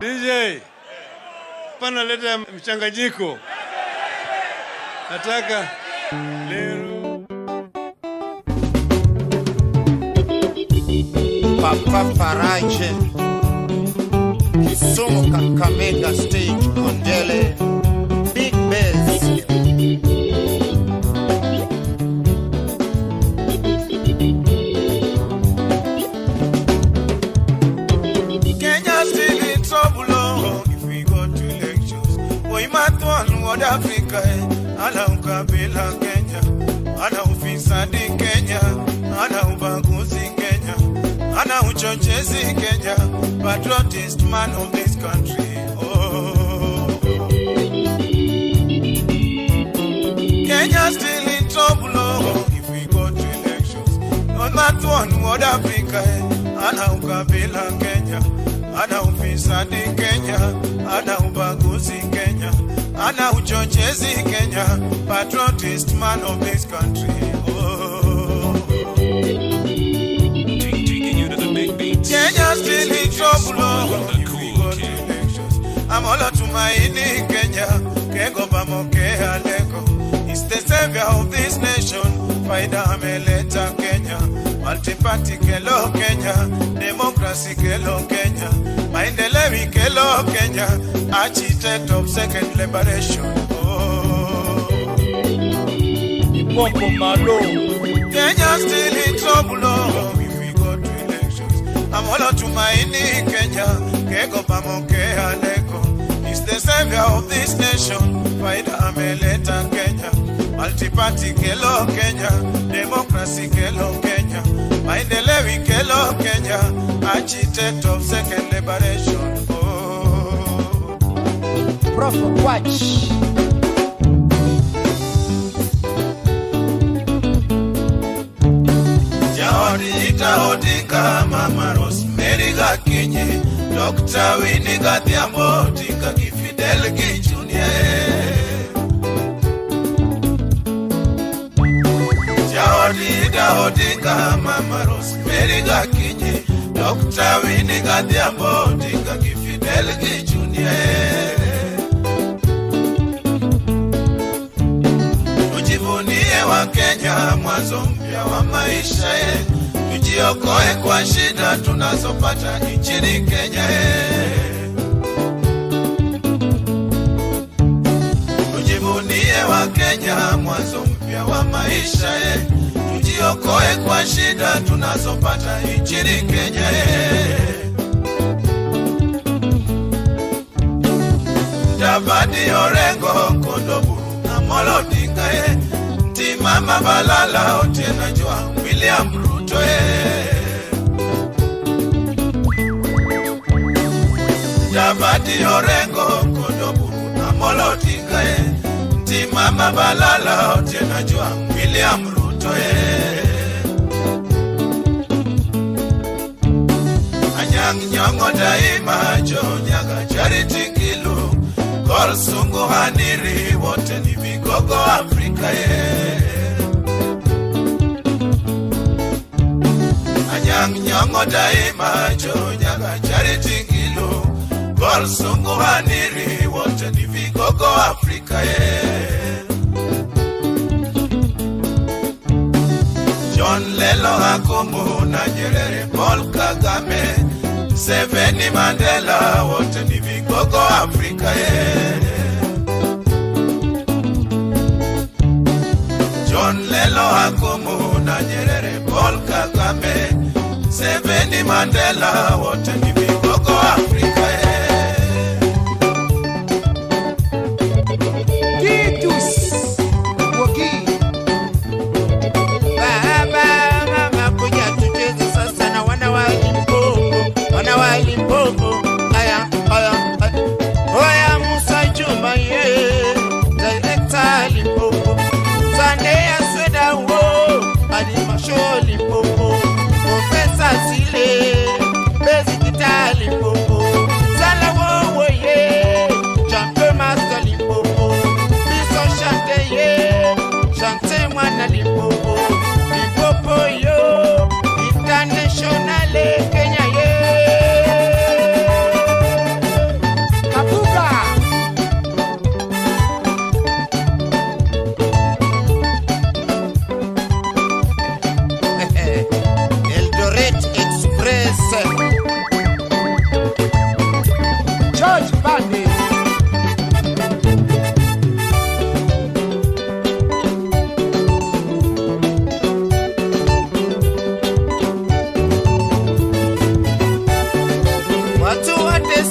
DJ, pana leta mchanganyiko. Nataka leo Papa Faraje Kisumu Kakamega Stage Kondele Big Bass. Kenya still in trouble, oh, if we go to elections. World Africa, ana ukabila Kenya, ana ufisadi Kenya, ana ubaguzi Kenya, ana uchochezi Kenya, patriotist man of this country. Oh, Kenya still in trouble, oh, if we go to elections. Not one World Africa, ana ukabila Kenya, ana ufisadi Kenya, ana ubaguzi Kenya, ana uchochezi Kenya, patriotist man of this country. Oh, taking you to the big beats. Kenya still in trouble, oh, The if we cool go to kid. elections. Amolo Tumaini Kenya, Kego Bamoke Aleko is the savior of this nation. Faida ameleta Kenya, multi-party kelo Kenya, democracy kelo Kenya, maendeleo kelo Kenya, architect of second liberation. Oh, Popo Malo. Kenya still in trouble, oh, if we go to elections. Amolo Tumaini Kenya, Kego Bamoke Aleko is the savior of this nation. Faida ameleta Kenya, multi-party kelo Kenya, democracy kelo Kenya, maendeleo kelo Kenya, architect of second liberation. Oh. Prof Kwach. Jaodi itaodinga Mama Rosemary Gakinyi, Dr. Winnie Gadhiambo Odinga gi Fidel gi Junior. Jaodi itaodinga Mama Rosemary Gakinyi, Dr. Winnie Gadhiambo Odinga gi Fidel gi Junior. Tujivunie wa Kenya, mwanzo mpya wa maisha ye. Tujiokoe kwa shida tunazopata nchini Kenya ye. Tujivunie wa Kenya, mwanzo mpya wa maisha ye. Tujiokoe kwa shida tunazopata nchini Kenya ye. Mudavadi, Orengo, Kondobu, Amolo Odinga ye. Ntimama Balala, Otieno Jwa, William Ruto ye. Mudavadi, Orengo, Kondobu, Amolo Odinga ye. Ntimama Balala, Otieno Jwa, William Ruto ye. Anyang' Nyong'o daima, Joe Nyaga, Charity Ngilu, Gol Sungu Haniri, wote ni vigogo Afrika ye. Anyang' Nyong'o daima, Joe Nyaga, Charity Ngilu, Gol Sungu Haniri, wote ni vigogo Afrika ye. John Lelo Akumu na Nyerere, Paul Kagame, Museveni, Mandela, wote ni vigogo Afrika ye. John Lelo Akumu na Nyerere, Paul Kagame, Museveni, Mandela, wote ni vigogo Afrika ye. Titus Wogi. Baba mama kuja tucheze sasa na wana wa Limpopo, wana wa Limpopo. Aya aya aya. Oya Musa Juma ye, director Limpopo. Sunday Asweda wo, Adi Masho Limpopo. Professor Zile, Basic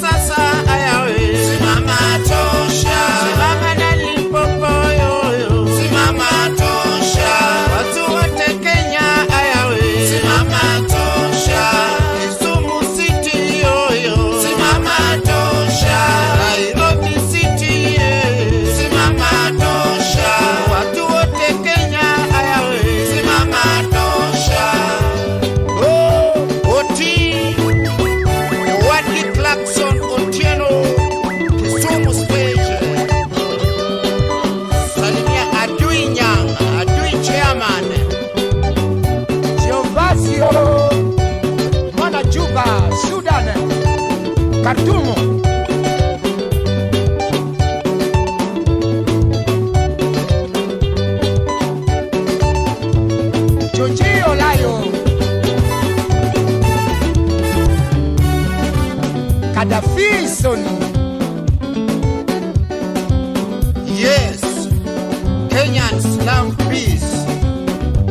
sasa ayawe. Simama tosha. Simama na Limpopo yoyo. Simama tosha. Watu wote Kenya ayawe. Simama tosha. Kisumu City yoyo. Simama tosha. Nairobi City yeah. Simama tosha. Watu wote Kenya ayawe. Simama tosha. Oh, Oti Wadi Clarkson Otieno, Kisumu Station. Salimia Adui Nyang, Adui Chairman. Giovasio Mwana Juba, Sudan, Khartoum. Joji Olayo, Gaddafi Soni. Yes, Kenyans love peace.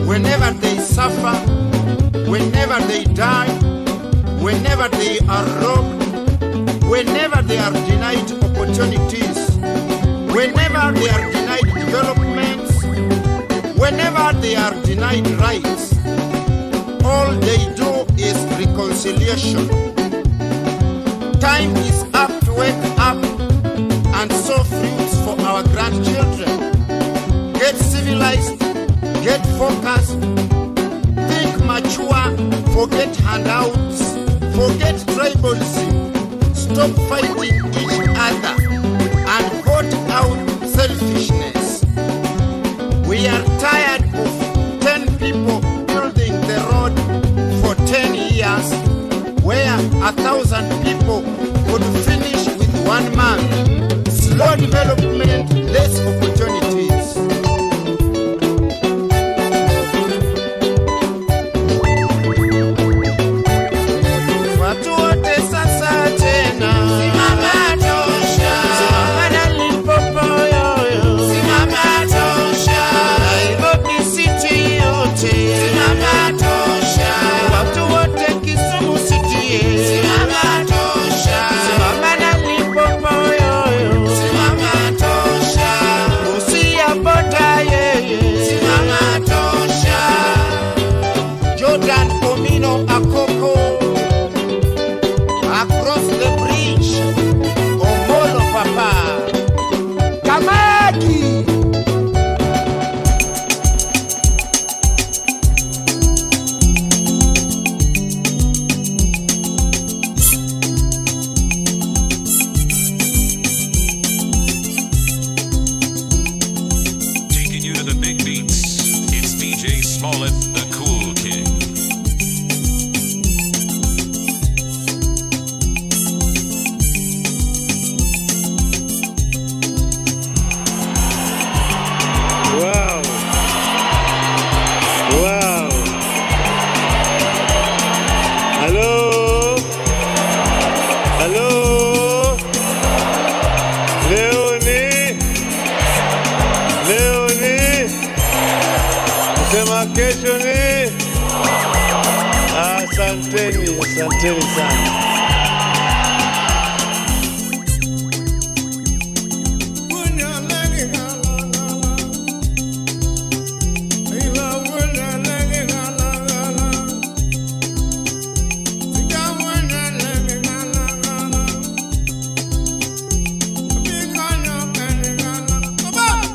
Whenever they suffer, whenever they die, whenever they are robbed, whenever they are denied opportunities, whenever they are denied developments, whenever they are denied rights, all they do is reconciliation. Time is up to wake up and sow fruits for our grandchildren. Get civilized, get focused, think mature, forget handouts, forget tribalism, stop fighting each other, and vote out selfishness. We are tired of 10 people building the road for 10 years, where 1,000 people could finish with 1 month. Slow development, less opportunities. Watu wote sasa tena. Simama tosha. Simama na Limpopo yoyo. Simama tosha. Nairobi City yote. Simama tosha. Watu wote Kisumu City. Simama tosha. Simama na Limpopo yoyo. Simama tosha. Busia Bota yeye. Simama tosha. Jordan Omino Akoko. Across the bridge, Omolo Papa. Kamaki. Taking you to the big beats. It's DJ Smollett, the Cool King. Wow. Wow. Hello. Hello. Leo ni. Leo ni. Sema kesho ni. Asanteni, asanteni sana. Bye.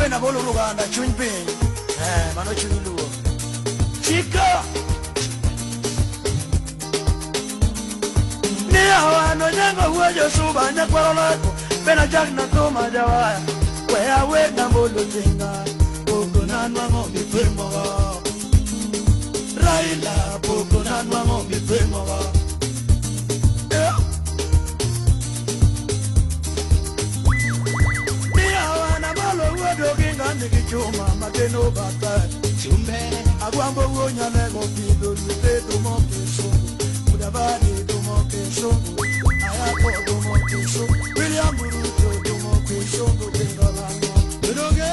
Wena bolo Ruganda chuny piny. Mano chuny luo. Chika. Ni awano nyango wuoyo suba nyakwaro lako. Bena jak na toma jawaya. Wea wena bolo tinga. Poko nanwango mipimogo. Raila poko nanwango mipimogo. Chuma mateno bata chumbe agwambo wonya lego pido lute do mokeso mudavadi do mokeso ayako do mokeso William Ruto do mokeso bengalano doge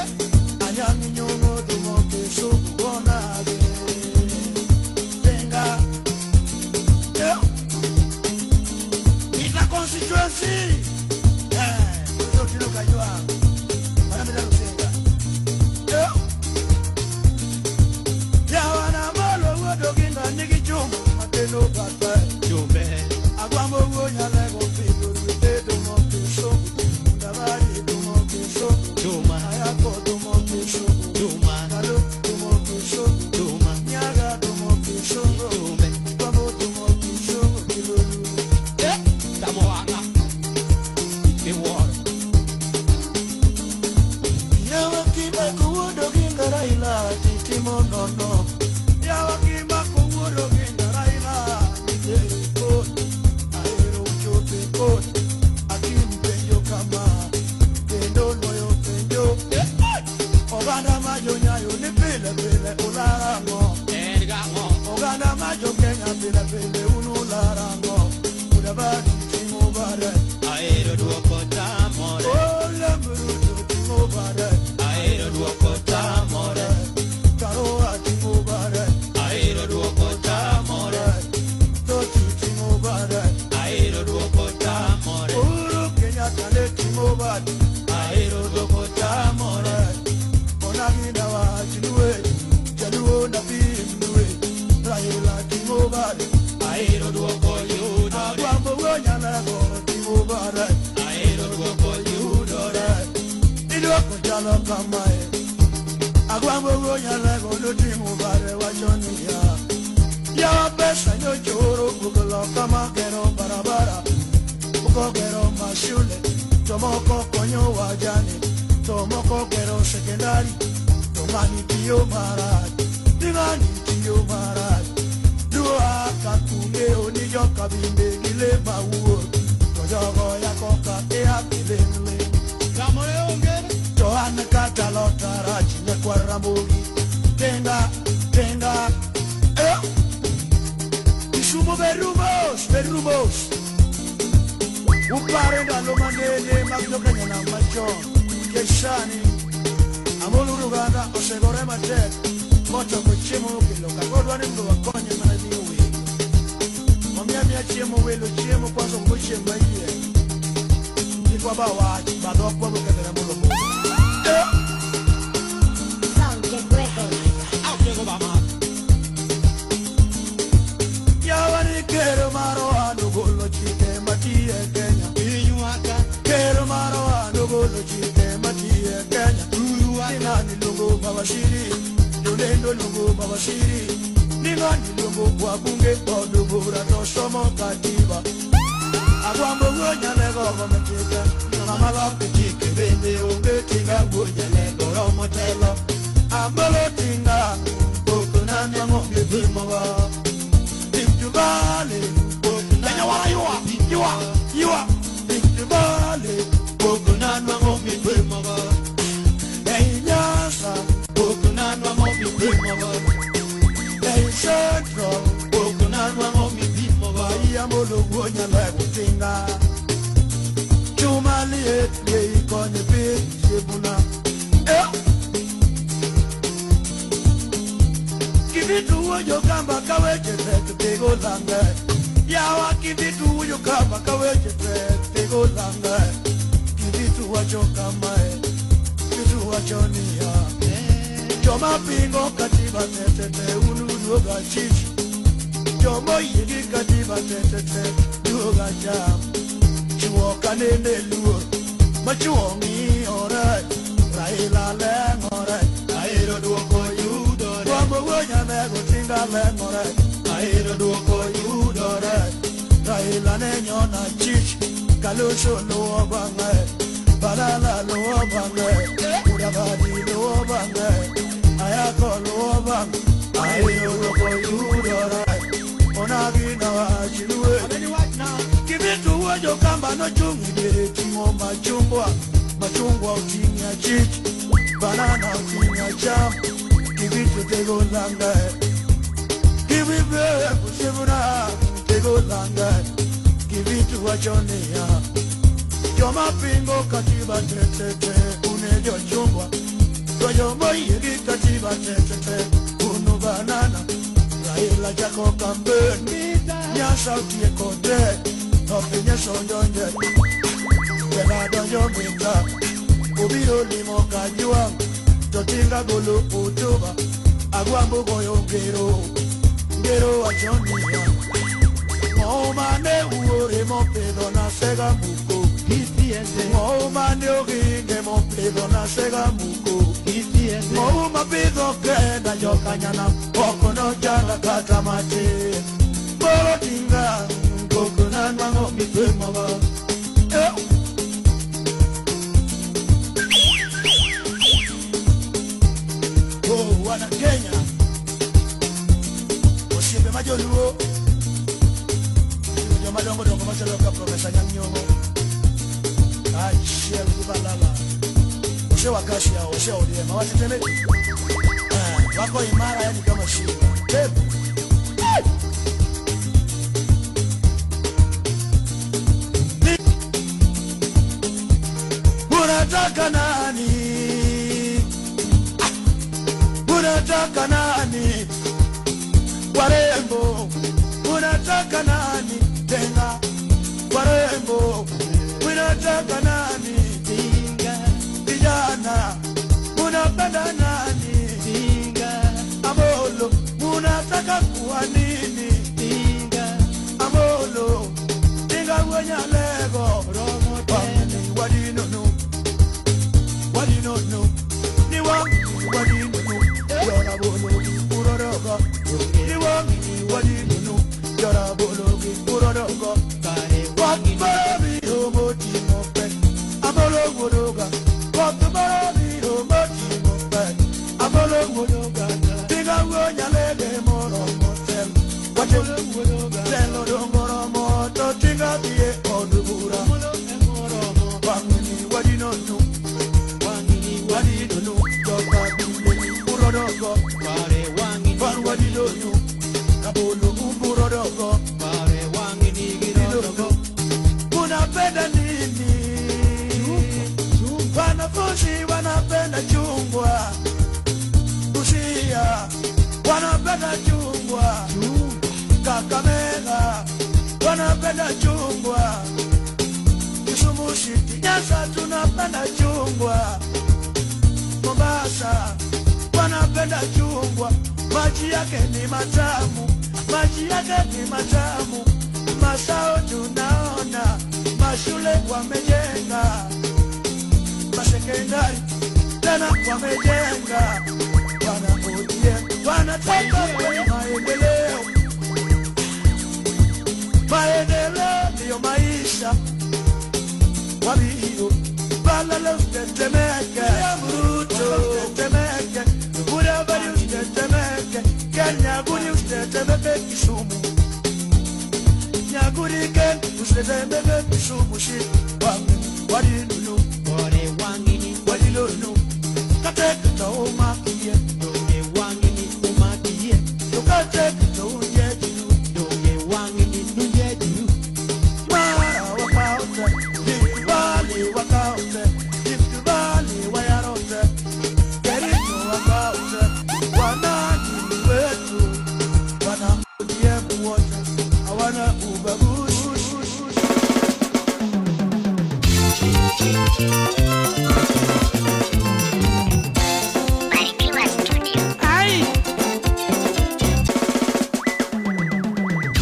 anyangi nyongo do mokeso bona de tenga ita constituency eh do kajwa Raila leng'ore, Ahero duoko yudore. Raila ne nyona chich, Kalonzo luwo bang'e, Balala luwo bang'e, Mudavadi luwo bang'e, Ayako luwo bang'e, Ahero duoko yudore. Onagi nawachiwe. Kibitu wuojo kamba nochung' e diere ting'o machungwa, machungwa oting'o achich, banana oting'o acham, Kibitu tego langa. Kibibe kusebuna tego langa. Kibitu wacho niya, joma pingo katiba te te te une jochungwa, to joma oyie gi katiba te te te unu banana. Raila chako kampen, Nyasa otieko te, to piny osodonje, Jela donjo mita, obiro limo Kajwang', to Tinga golo hotuba, Agwambo goyo ngero, ngero wacho niya, ng'o mane wuore mopidho na sega muko, ng'o mane oginge mopidho na sega muko, ng'o mapidho kenda jokanyana, ok nochanda kata matin. Boro tinga, koko nanwang'o mitwemogo. Oh, wana Kenya, osiepe ma joluo, joma dongo dongo machalo ka Profesa Anyang' Nyong'o, kaachiel gi Balala, osewa kasi yao, osewa ODM, hawatetemeki. Wako imara yani kama simba. Tepu. Unataka nani? Unataka nani? Warembo, unataka nani? Tena warembo, unataka nani? Vijana, unapenda nani? Amolo, unataka kuwa nini? Amolo, tinga wenyalego, wang'ni wadinono, wadinono, ni wang'ni wadinono, jorabolo gi urorogo, ni wang'ni wadinono, jorabolo gi urorogo, koth moro biro moting'o pek, Amolo wuodoga, koth moro biro moting'o pek, Amolo wuodoga, tinga wuonyalege moromo tel, wacho telo dongo romo to tinga dhie od bura, wang'ni wadinono, wadinono, joka bile urodogo, war wadinono, rabolo umburodogo, dinono. Unapenda nini? Wanafunzi wanapenda chungwa, Busia wanapenda chungwa, Kakamega wanapenda chungwa, Kisumu City, Nyanza tunapenda chungwa, Mombasa wanapenda chungwa, maji yake ni matamu, maji yake ni matamu, masao tunaona, mashule wamejenga, masekondari tena wamejenga, wana ODM wanataka maendeleo, maendeleo ndiyo maisha, wabiro balala usitetemeke, Ruto usitetemeke, Mudavadi usitetemeke, Kenya guri usitetemeke, Kisumu Nyaguri ken usitetemeke, Kisumu shi wadinunu wadilonu kateka taumakie tukateka taunyejiru mara wakaote Rift wakaote Rift Valley wayarote Kericho wakaote wanani wetu wana ODM wote hawana ubaguzi. Ai!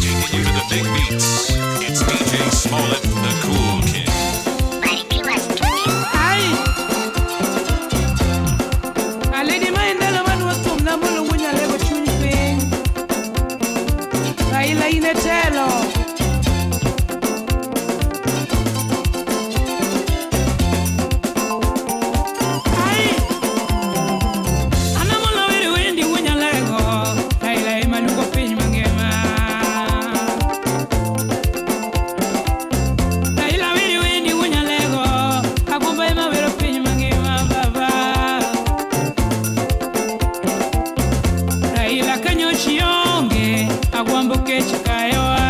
Taking you to the big beats. It's DJ Smollett, the cool kid. Ai! Aledi maendelo man wathum na molo wunya lego chuny piny. Raila in e telo. Ai, anamolo wero wendi wunyalego, Raila ema luongo piny mangima. Raila wero wendi wunyalego, Agwambo ema wero piny mangima baba. Raila kanyochi onge, Agwambo kech kayowa.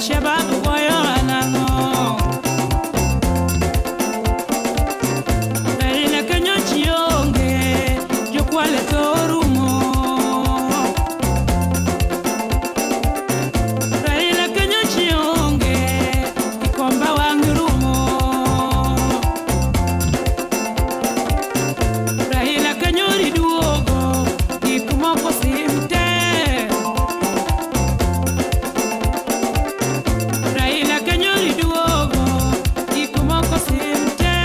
Al-Shabaab goyo anang'o. Raila kanyo chionge, jokwale to orumo. Raila kanyo chionge, kikomba wang' rumo. Raila kanyo riduogo, gik moko sim te. Raila kanyo riduogo, gik moko sim te.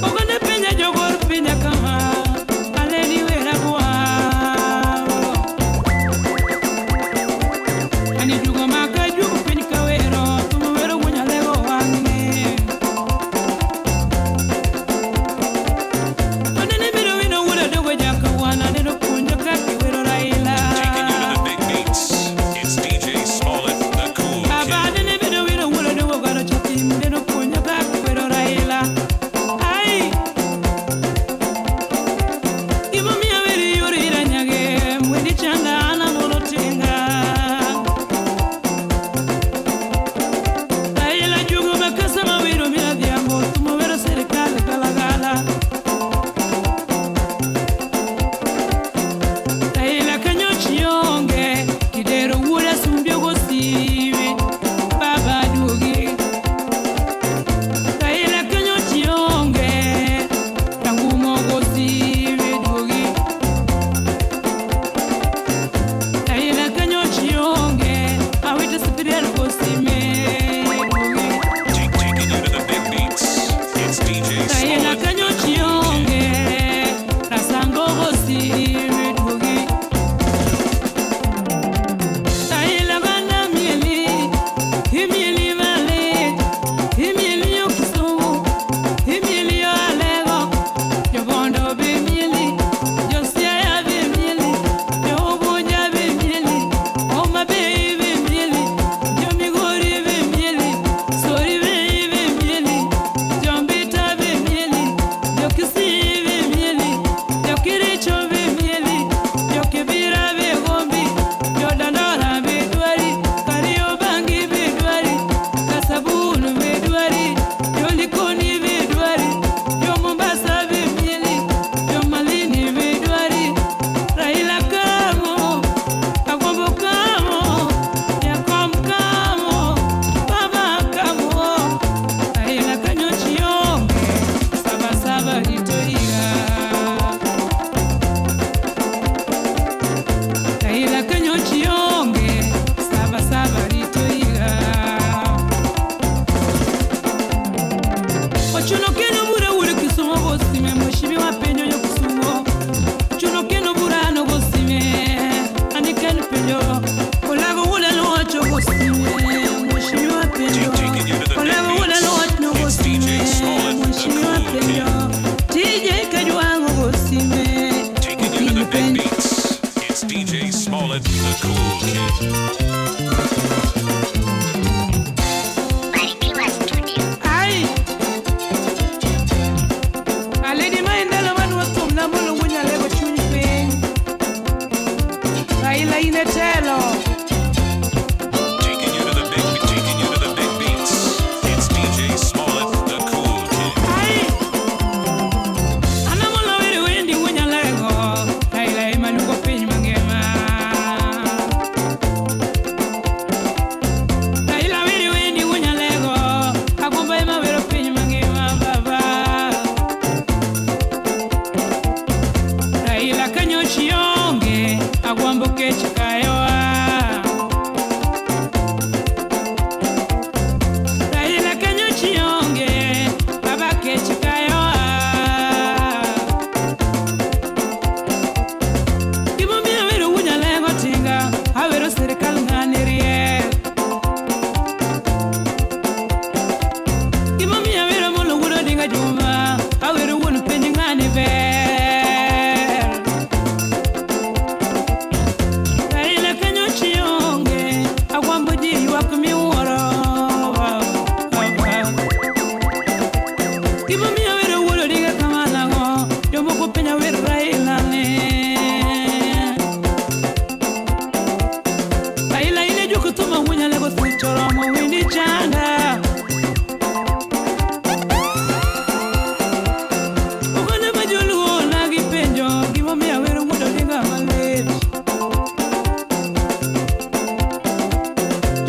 Oganda penya jogor penya kama, aleni wera gwao. Ani jugo maka jugo piny kawero, tumo wero gunyalego wang'e. Onene biro wino wuoda dogo jaka wana, neno puonjo kaka iwero Raila. Taking you to the big beats. It's DJ Smollett, the cool Baba kid. nene biro wino wuoda dogo garo chatim, neno puonjo kaka iwero Raila. Ai! Gimomiyo weri yori iranyage, mwendi chanda an amoro tinga. Raila jugo makasa mawiro miadhiambo, tumo wero sirikal galagala. Raila kanyo chionge, kidero wuoda sumbio gosiwe, baba duogi. Raila kanyo chionge, tangumo gosiwe duogi. Raila kanyo chionge, awito sipirel gosime duogi. Taking you to the big beats. It's DJ Raila Smollett, kanyo the cool kid. chionge, rasango gosiwe duogi. Raila bana mieli, imieli malit, imieli yo Kisumu, imieli yo Alego, jo Bondo be mieli, jo Siaya be mieli, jo Ugunja be mieli, Homa Bay be mieli, jo Migori be mieli, Sori be mieli, jo Mbita be mieli, jo Kisii be mieli, jo Kericho be mieli, jo Kibira be gombi, jo Dandora be dwari, Kariobangi be dwari, Kasabun be dwari, jo Likoni be dwari, jo Mombasa be mieli, jo Malindi be dwari. Raila kamo, Agwambo kamo, Jakom kamo, Baba kamo. Raila kanyo chionge, sabasaba rito higa. Raila kanyo chionge, sabasaba rito higa. Ochuno keno bura wuod Kisumo gosime, mheshimiwa penjo yo Kisumo. Ochuno keno bura no gosime, aniken penjo. Olago wuoda nowacho gosime, mheshimiwa penjo. Taking you to the big Olago wuoda nowacho no beats. It's DJ gosime, Smollett, the mheshimiwa cool penjo. kid. TJ Kajwang' gosime, Taking you to okil the big penjo. beats. It's DJ Smollett, the cool kid. Ai! Aledi ma en ndalo madwa thum namolo wunyalego chuny piny. Raila in e telo. Taking you to the big, taking you to the big beats. It's DJ Smollett, the cool kid. Ai! Anamolo weri wendi wunyalego. Raila ema luongo piny mangima. Raila weri wendi wunyalego. Agomba ema wero piny mangima baba. Raila kanyo chionge, agwambo kech kayowa.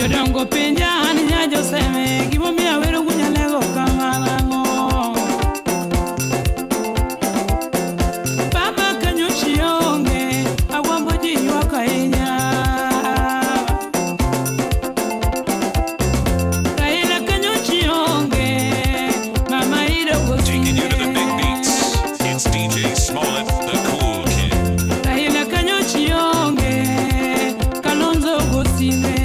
Jodongo penja an nyajoseme gimomiyo awero gunyalego kamano. Baba kanyo chionge agwambo ji ywak ahinya. Raila kanyo chionge mama idogo Taking you to the big beats. It's DJ Smollett, the cool kid. Raila kanyo chionge Kalonzo gosime.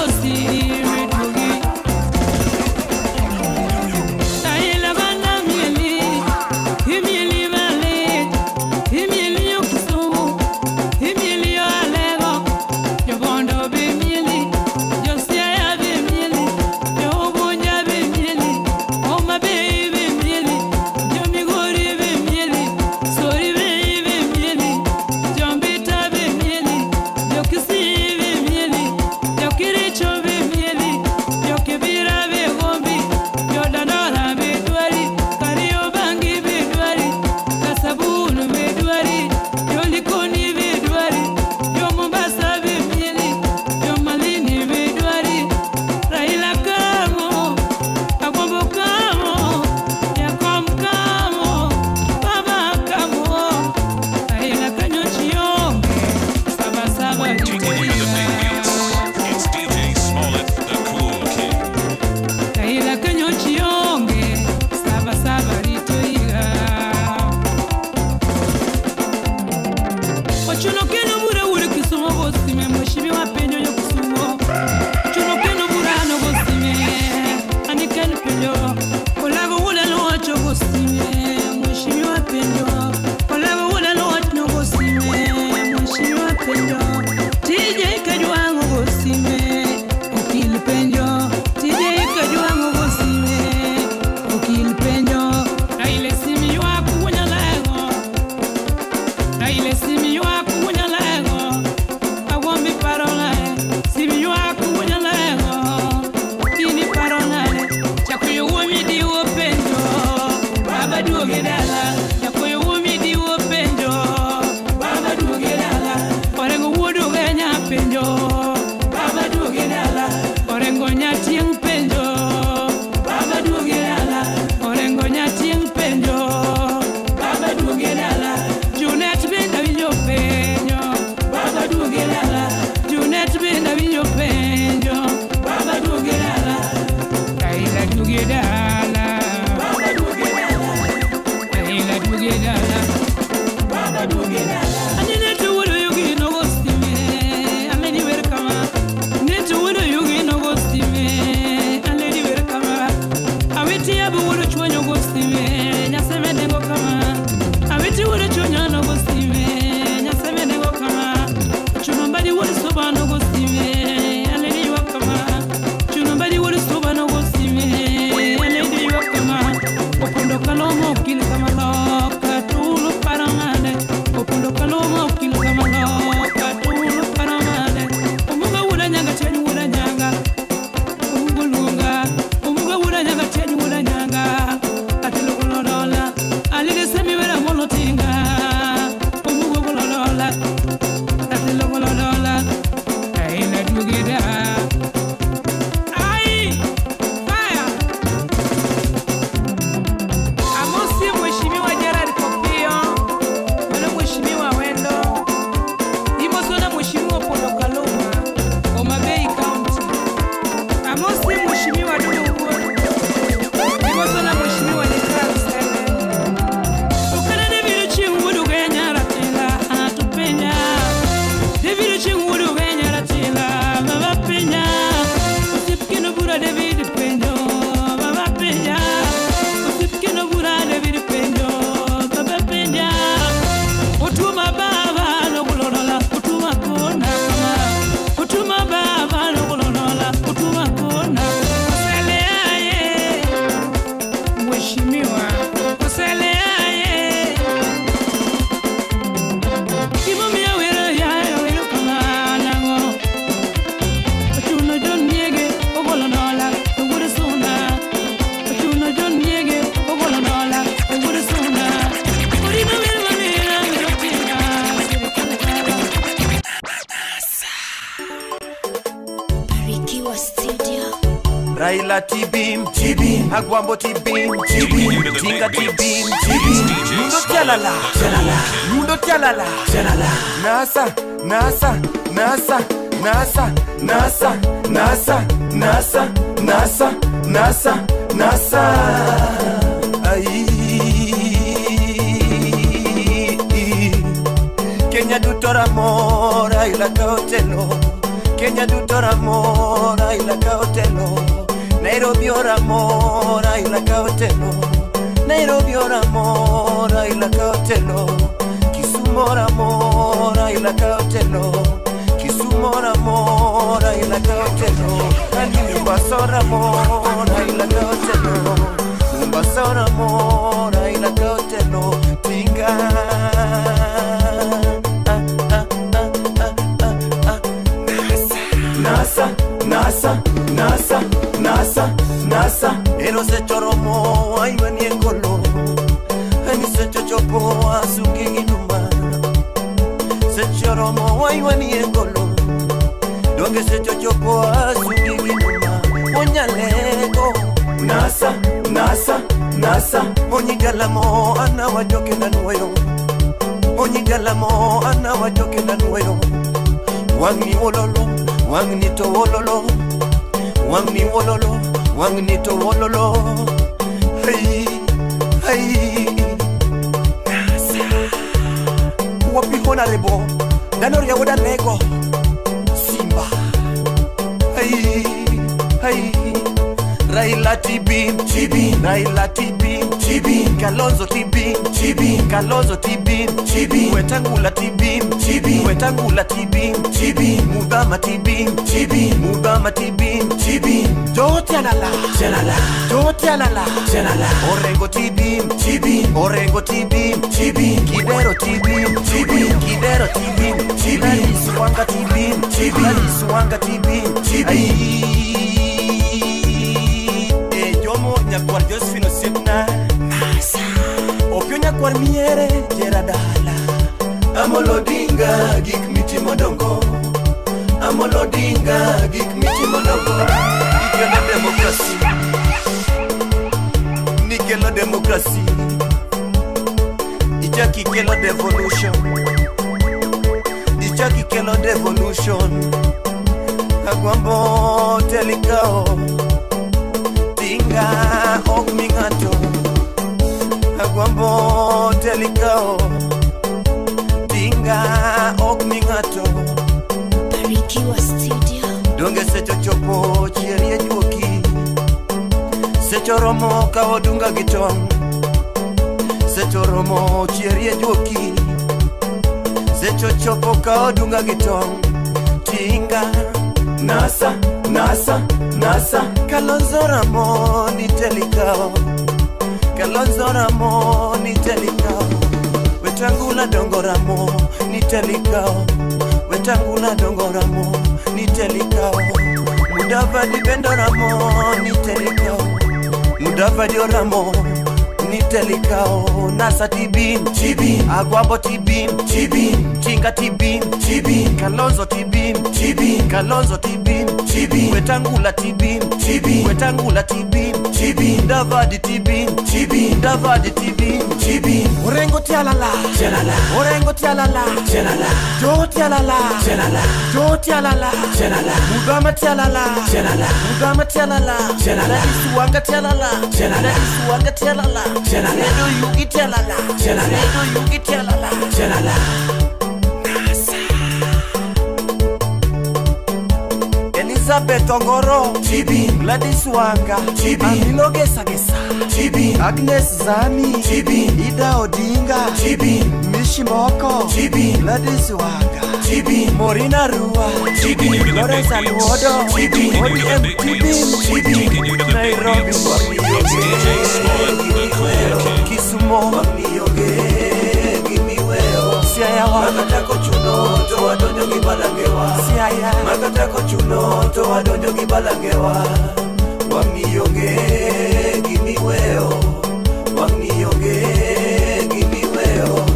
gosime duogi. Raila bana mieli, imieli malit, imieli yo Kisumu, imieli yo Alego, jo Bondo be mieli, jo Siaya be mieli, jo Ugunja be mieli, Homa Bay be mieli, jo Migori be mieli, Sori be mieli, jo Mbita be mieli, jo Kisii be mieli, jo Kericho be mieli, jo Kibera be gombi, jo Dandora be dwari, Kariobangi be dwari, Kasabunu be dwari, jo Likoni be dwari, jo Mombasa be mieli, jo Malindi be dwari. Raila kamo, Agwambo kamo, Jakom kamo, Baba kamo, Raila kanyo chionge, saba saba Taking you to the big beats. It's DJ Smollett, the cool king. Raila kanyo chionge, saba saba rito iga. Ochuno keno bura wuro Kisumu gosime, mheshimiwa penjo yo Kisumu. Ochuno keno bura no gosime, aniken penjo. Olago wula locho gosime, mheshimiwa penjo. Olago wula locho no gosime, mheshimiwa penjo. TJ Kajwang' gosime, okil penjo. TJ Kajwang' gosime, okil penjo. Raila simi ywak wunyalego. Raila simi ywak wunyalego. Agwambi paro nade, simi ywak wunyalego. Ini paro nade, chakoyo wuomi diwo penjo. Baba duoge dala, chakoyo wuomi diwo penjo. Baba duoge dala, Orengo wuod Ugenya penjo. Baba duoge dala, Orengo nyatieng' penjo. Baba duoge dala, Orengo nyatieng' penjo. Baba duoge dala, Junet bende awinjo penjo. Baba duoge dala, Junet bende awinjo penjo. Baba duoge dala, Raila duoge dala. Baba duoge dala, Raila duoge dala. Baba duoge dala. Anene to wuodo yugi no gosime, aleni wer kama. Ne to wuodo yugi no gosime, aleni wer kama. Awiti abu wuodo chwanyo gosime, nyaseme dengo kama. Awiti wuodo chwanyo no gosime, nyaseme dengo kama. Chuno mbadi wuodo soba no gosime, aleni ywak kama. Chuno mbadi wuodo soba no gosime, aleni ywak kama. Opondo kalomo okil kama loka tulo paramane. Opondo kalomo okil kama loka tulo paramane. Omuga wuoda nyanga tieny wuoda nyanga. Omuga luonga, omuga wuoda nyanga tieny wuoda nyanga. Atelo golodola, alide semi wera molo tinga. Omuga golodola, atelo golodola. Raila duoge da. Ai! Fire! Amosi mheshimiwa Gerard Kopio, wala mheshimiwa Wendo, Imosona mheshimiwa Pondo Kaluma, Homa Bay County. Amosi mheshimiwa Dudu Wuod, Imosona mheshimiwa Nicholas Sele. Okana David Ochieng' wuod Ugenya Ratila, atupenya. David Ochieng' wuod Ugenya Ratila, baba penya. Osiep kendo bura David penjo, baba penya. Osiep kendo bura David penjo, baba penja. Otuma baba nogolola, otuma kona kama. Otuma baba nogolola, otuma kona. Osele aye, mheshimiwa. Osele aye. Gimomiyo wero yayo wero kama nang'o? Ochuno John Nyege ogolo dola owuod Suna. Ochuno John Nyege ogolo dola owuod Suna. Orino wer mamera wero tinga sirikal dala. Barikiwa Studio. Raila Tibim, Tibim, Agwambo Tibim, Taking you to Tibim, the Tinga big beats. Tibim, It's Tibim, DJ Mundo Smollett, Tialala, the Tialala, cool king. Mundo Tialala, Tialala, Nasa, Nasa, Nasa, Nasa, Nasa, Nasa, Nasa, Nasa, Nasa, Nasa, Ai. Kenya duto ramora ila ka otelo. Kenya duto ramo Raila ka otelo Nairobi oramo Raila ka otelo Nairobi oramo Raila ka otelo Kisumu oramo Raila ka otelo Kisumu oramo Raila ka otelo Ani Mombasa oramo Raila ka otelo Mombasa oramo Raila ka otelo Tinga NASA, NASA, NASA, NASA, NASA. Ero se choromo ayweni engolo Ani se chochopo asuki ginuma Se choromo ayweni engolo Donge se chochopo asuki ginuma Onyalego NASA, NASA, NASA. Onyigalamo anawajoke na nueyo Onyigalamo anawajoke na nueyo Wangni wololo Wangni to wololo Wangni wololo Wangni to wololo Hey, hey Nasa Wapi honorable Danoria woda lego Simba Hey, hey Raila TB, TB Raila TB, TB Kalonzo TB, TB Kalonzo TB, TB Wetangula TB, TB Wetangula TB, TB Mudama TB, TB Mudama TB, TB Jotialala, Tialala, Jotialala, Tialala Orengo TB, TB Orengo TB, TB Kidero TB, TB Kidero TB, TB Gladys Wanga TB, TB Gladys Wanga TB, TB Nyakwar Josephine Osipna Nasa Opio nyakwar miere Jeradala Amolo Odinga gik mitimo dongo Amolo Odinga gik mitimo dongo Nikelo demokrasi Nikelo demokrasi Ichaki kelo devolution Ichaki kelo devolution Agwambo telikao Tinga ok mingato Agwambo telikao Tinga ok mingato Barikiwa Studio. Donge secho chopo chierie juoki Secho romo ka odunga gi tong' Secho romo chierie juoki Secho chopo ka odunga gi tong' Tinga NASA, NASA, NASA. Kalonzo ramo ni telikao Kalonzo ramo ni telikao Wetangula dongo ramo ni telikao Wetangula dongo ramo ni telikao Mudavadi bendo ramo ni telikao Mudavadi ramo ni telikao Nasa TB, TB Agwambo TB, TB Tinga TB, TB Kalonzo TB, TB Kalonzo TB, TB Wetangula TB, TB Wetangula TB, TB Davadi TB, TB Davadi TB, TB Orengo tialala, tialala Orengo tialala, tialala Jo tialala, tialala Jo tialala, tialala Mudama tialala, tialala Mudama tialala, tialala Gladys Wanga tialala, tialala Gladys Wanga tialala, tialala Redo Yugi tialala, tialala Redo Yugi tialala, tialala Elizabeth Ongoro, TB Gladys Wanga, TB Amilo Gesa Gesa, TB Agnes Zami, TB Ida Odinga, TB Mishimoko, TB Gladys Wanga, TB Morina Rua, TB Lawrence Aluodo, TB ODM TB TB Nairobi, Kisumu, Siaya Makatako chuno to wadonjo gi balangewa Siaya Makatako chuno to wadonjo gi balangewa Wang'ionge gi miweo Wang'ionge gi miweo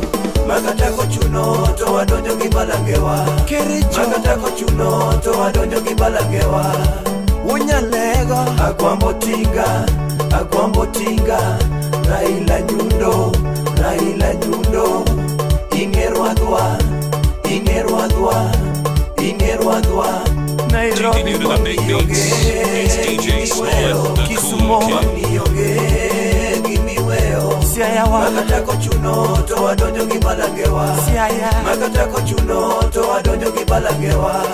Makatako chuno to wadonjo gi balangewa Kericho Makatako chuno to wadonjo gi balangewa Unyalego Agwambo tinga Agwambo tinga Raila nyundo Raila nyundo Ingerwadwa, Ingerwadwa, Ingerwadwa Nairobi. Taking you to the big beats. It's DJ Smollett, the Kisumu. cool kid. Onge gi miweo Siaya wa Makatako chuno to wadonjo gi balangewa Siaya Makatako chuno to wadonjo gi balangewa.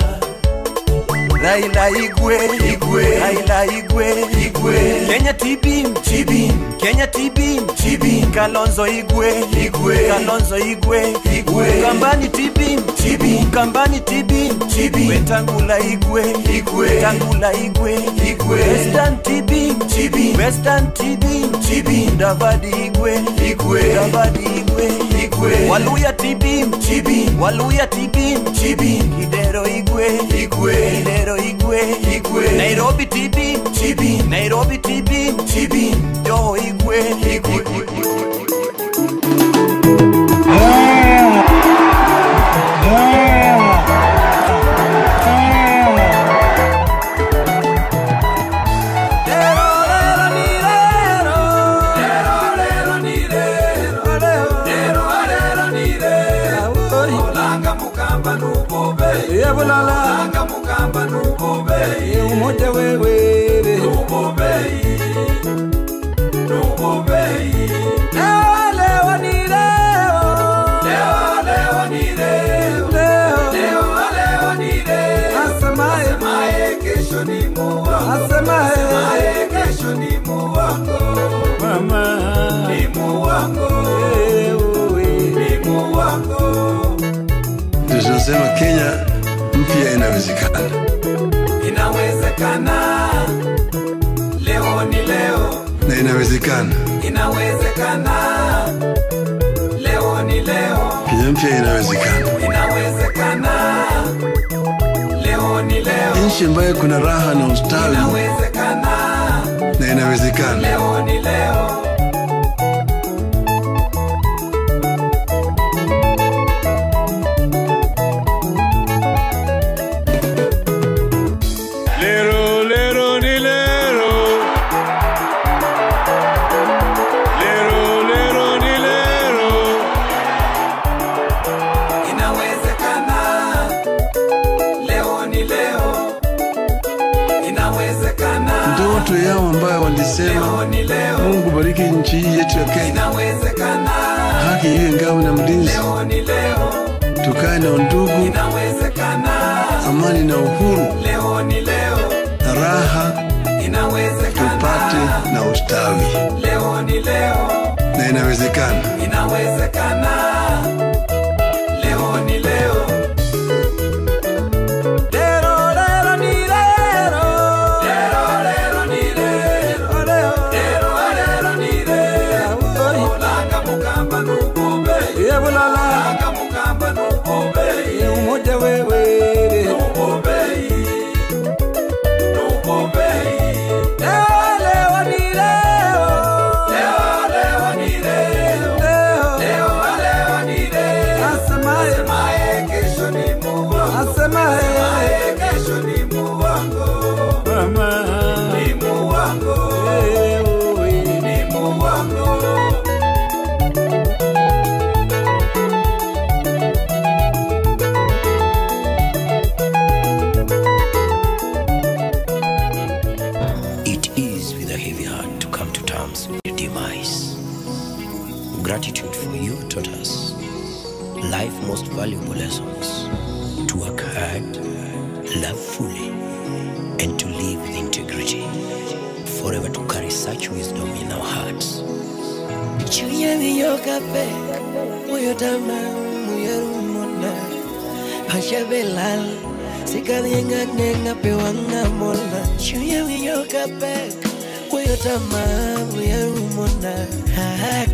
Raila Igwe, Igwe, Raila Igwe, Igwe, Kenya Tibim, Tibim, Kenya Tibim, Tibim, Kalonzo Igwe, Igwe, Kalonzo Igwe, Igwe, Kambani Tibim, Tibim, Kambani Tibim, Tibim, Wetangula Igwe, Igwe, Tangula Igwe, Igwe, Western Tibim, Tibim, Western Tibim, Tibim, Davadi Igwe, Igwe, Davadi Igwe, Igwe, Waluya Tibim, Tibim, Waluya Tibim, Tibim, Kidero Igwe, Igwe, Kidero Igwe, Igwe, Nairobi Tibim, Tibim, Nairobi Tibim, Tibim, Joho Igwe, Igwe. Umoja wewe Nubobei Leo ni leo Leo leo ni leo Leo leo ni leo Asemaye kesho ni muongo Asemaye kesho ni muongo Mama ni muongo Ni muongo. Tunasema Kenya mpya inawezekana. Inawezekana, leo ni leo. Na inawezekana. Inawezekana, leo ni leo. Kenya mpya inawezekana. Inawezekana, leo ni leo. Nchi ambayo kuna raha na ustawi. Inawezekana, na inawezekana. Leo ni leo. Ndoto yao ambayo walisema Mungu bariki nchi hii yetu ya Kenya, haki iwe ngao na mlinzi, tukae na undugu, amani na uhuru, na raha, tupate na ustawi. Na inawezekana. Leo ni leo. Gratitude for you taught us life most valuable lessons: to work hard, love fully, and to live with integrity, forever to carry such wisdom in our hearts.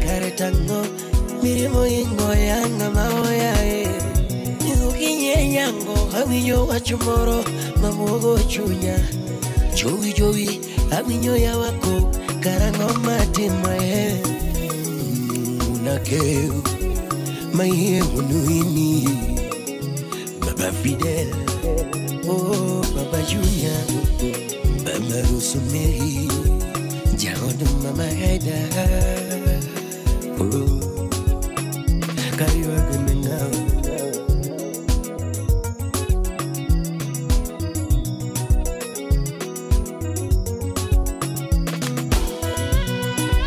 Karetango mirimo ingo yanga maoya e Idukinye nyango awinyo wachumoro mamugo chunya Jowi jowi awinyo yawako karango matima e Unakeu maihe unuini Baba Fidel, oh Baba Junior, Baba Rosemary, Jaod Mama Haida. Oh, kariwa gumena.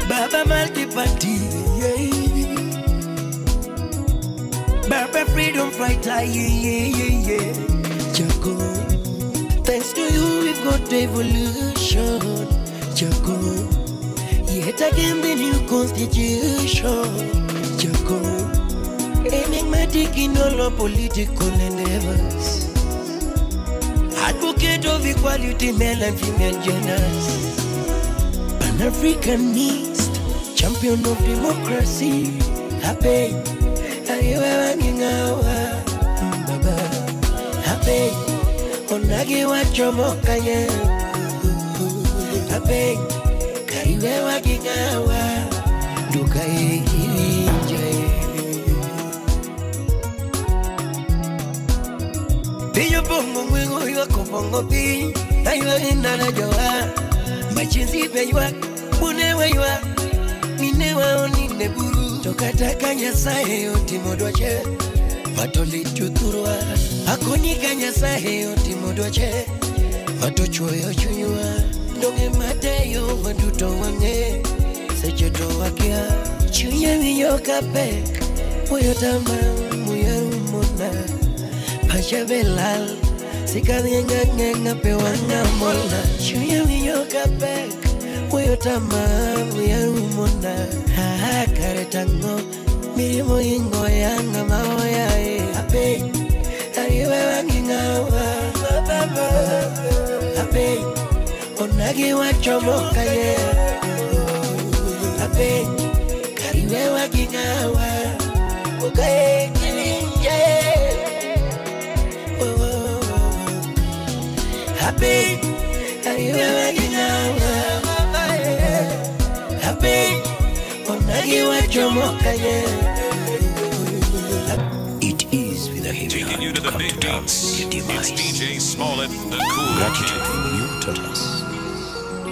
Baba multi-party, yeah. Baba freedom fighter, yeah, yeah, yeah, yeah. Jago, thanks to you we've got evolution. Jago, yet again the new constitution. Jago, enigmatic in all our political endeavors. Advocate of equality, male and female genders. Pan-Africanist, champion of democracy. Happy, Baba. Happy, onage wachomoka ye. Happy, kariwe wagingawa, duka irinje. Piyo bongo mwigo iwa kobongo pi, aywa inana joa. Machinzi beywa, bunewa iwa, minewa onine buru. Tokataka Nyasaye otimo dwache, matolichuthurwa. Akonika Nyasaye otimo dwache, matochwoyo chunywa. Donge mateyo waduto wang'e, seche to wakia. Chunya winjo ka pek, muyo tama muyo rumona. Pacha be lal, sikadhi ng'eng'a pe wang'a molna. Chunya winjo ka pek, muyo tama muyo rumona. Ha kare tang'o, mirimo ingo yanga maoya e. Ape, ariwe wang'ing'awa, Ape, onagi wachomoka ye. Ape, kariwe wang'ing'awa, ukae kilinje. Happy, kariwe wang'ing'awa. Happy, onagi wachomoka ye. It is with a heavy Taking you heart to the come big to terms beats. with your It's demise. DJ Smollett, the cool Gratitude kid. for you taught us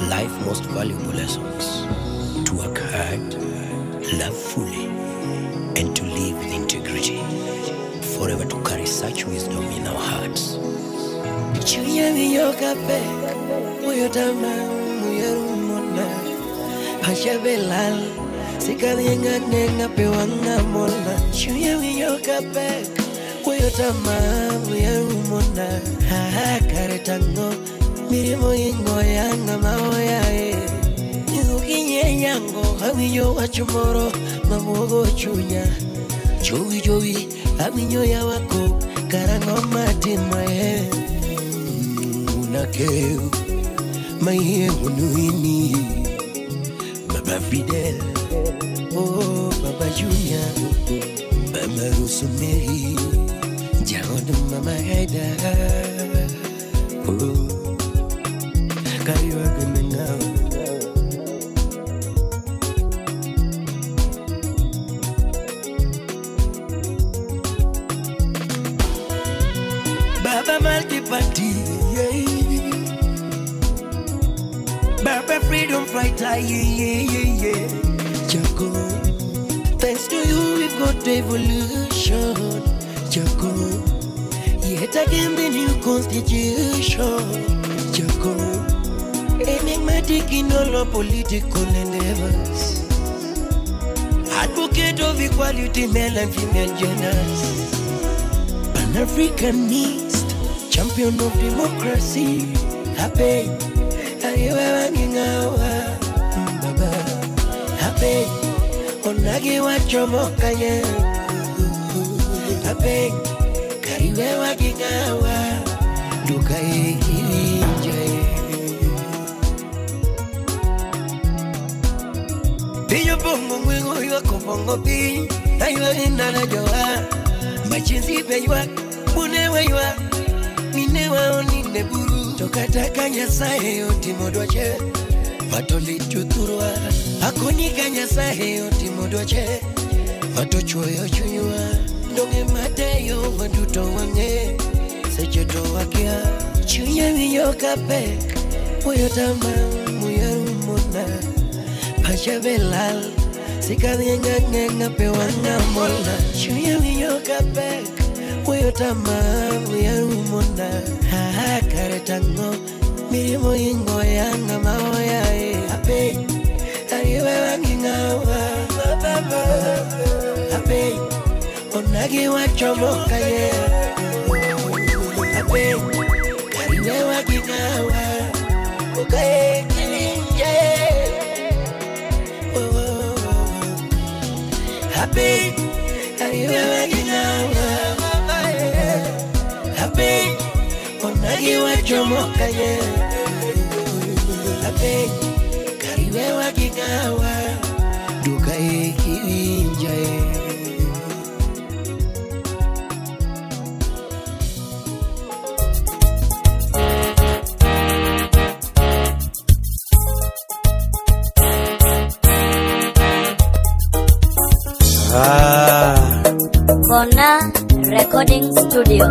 life most valuable lessons: to work hard, love fully, and to live with integrity. Forever to carry such wisdom in our hearts. Chunya winjo ka pek, muyo tama muyo rumona. Pacha be lal, sikadhi ng'eng'a pe wang'a molna. Chunya winjo ka pek, muyo tama muyo rumona. Ha kare tang'o, mirimo ingo yanga maoya e. Ukinye nyango, awinjo wach moro mabuogo chunya. Jowi jowi, awinjo yawako, karang'o matimre. Unakeu, maiye unuini. Baba Fidel, oh Baba Junior, Baba Rosemary, Jaod Mama Haida, oh Kariwa Gamengawa. Baba Multiparty, yeah. Baba Freedom Fighter, yeah, yeah, yeah, yeah. Jago, thanks to you we've got evolution. Jago, yet again the new constitution. Jago, enigmatic in all our political endeavors. Advocate of equality, male and female genders. Pan-Africanist, champion of democracy. Happy, ariwe wang'ing'awa, Baba. Happy, onagi wachomoka ye. Happy, kariwe wang'ing'awa, duka irinje. Piyo bongo mwigo iwa kobongo pi, aywa inana joa. Machinzi be ywak, bunewa ywak, minewa onine buru. Tokataka Nyasaye otimo dwache, matolichuthurwa. Akonika Nyasaye otimo dwache, matochwoyo chunywa. Donge mateyo waduto wang'e, seche to wakia. Chunya winjo ka pek, muyo tama muyo rumona. Pacha be lal, sikadhi ng'eng'a pe wang'a molna. Chunya winjo ka pek, muyo tama muyo rumona. Ha kare tang'o, mirimo ingo yanga maoya e. Ape, ariwe wang'ing'awa, Ape, onagi wachomoka ye. Ape, kariwe wang'ing'awa. Kagiwacho mokanye Ape kariwewa gigawa Duka e kiwinja e. Bona Recording Studio.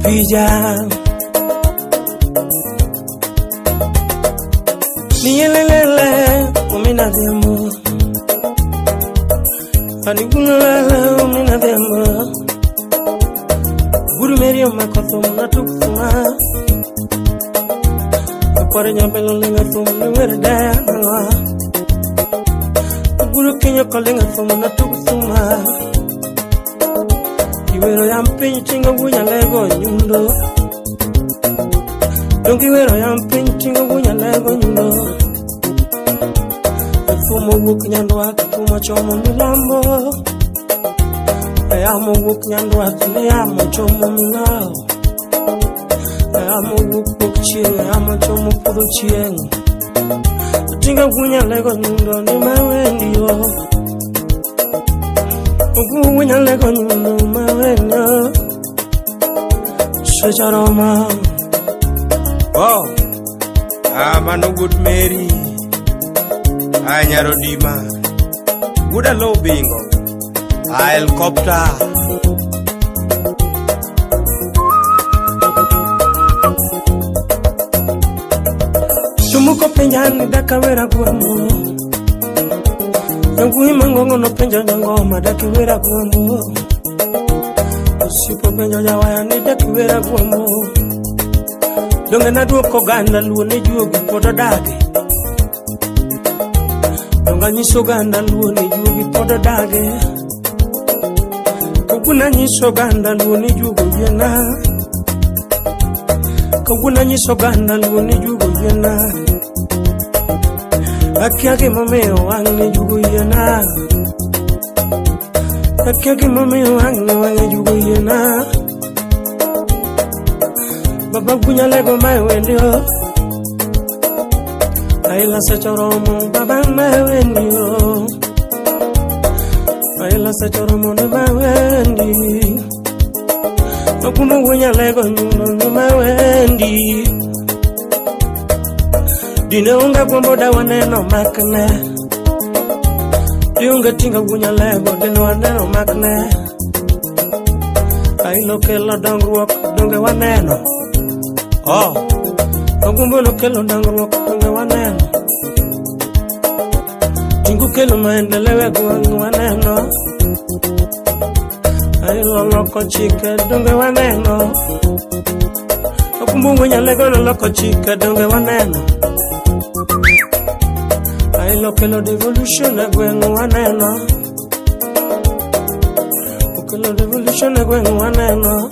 Pija Nielelele umina dembo Anigunalala umina dembo Guru merio makoto mnatukuma Akware nyambelo lenga tumu werda nalwa Guru kinyo kolenga tumu natukuma Iwero ya mpiny tingo gunya lego nyundo Dongi iwero ya mpiny tingo gunya lego nyundo Fumo wuok nyandwat kuma chomo milambo Yamo wuok nyandwat ne yamo chomo milambo Yamo wuok wuok chieng' yamo chomo podho chieng' Tinga gunya lego nyundo ni mawendi yo Gunya lego nyundo mawendi yo Secharoma. Oh, mano good Mary Anyarodima Good alo bingo A helicopter. Chumuko penjani dakawera gwambo Ngui mangongo no penjo nyangoma dakiwera gwambo Usipo penjo jawaya ni dakiwera gwambo Donge na duoko ganda luo ne juogi pod odagi Donge anyiso ganda luo ne juogi pod odagi Kawuono anyiso ganda luo ne juogo yiena Kawuono anyiso ganda luo ne juogo yiena Akia gimomiyo wang' ne juogo yiena Akia gimomiyo wang' ne wang'e juogo yiena Baba gunya lego mae wendi o Aila sechoromo baba mae wendi o Aila sechoromo ne mae wendi Okumu gunya lego nyundo ne mae wendi Dine unga gwambo da waneno makne Diunga tinga gunya lego dine waneno makne Ailo kelo dongruok donge waneno. Oh, Ogumbo no kelo dongruok donge waneno. Tingu kelo maendeleo e gweng' waneno. Ailo loko chike donge waneno. Okumbo gunya lego no loko chike donge waneno. Ailo kelo devolution e gweng' waneno. Okelo devolution e gweng' waneno.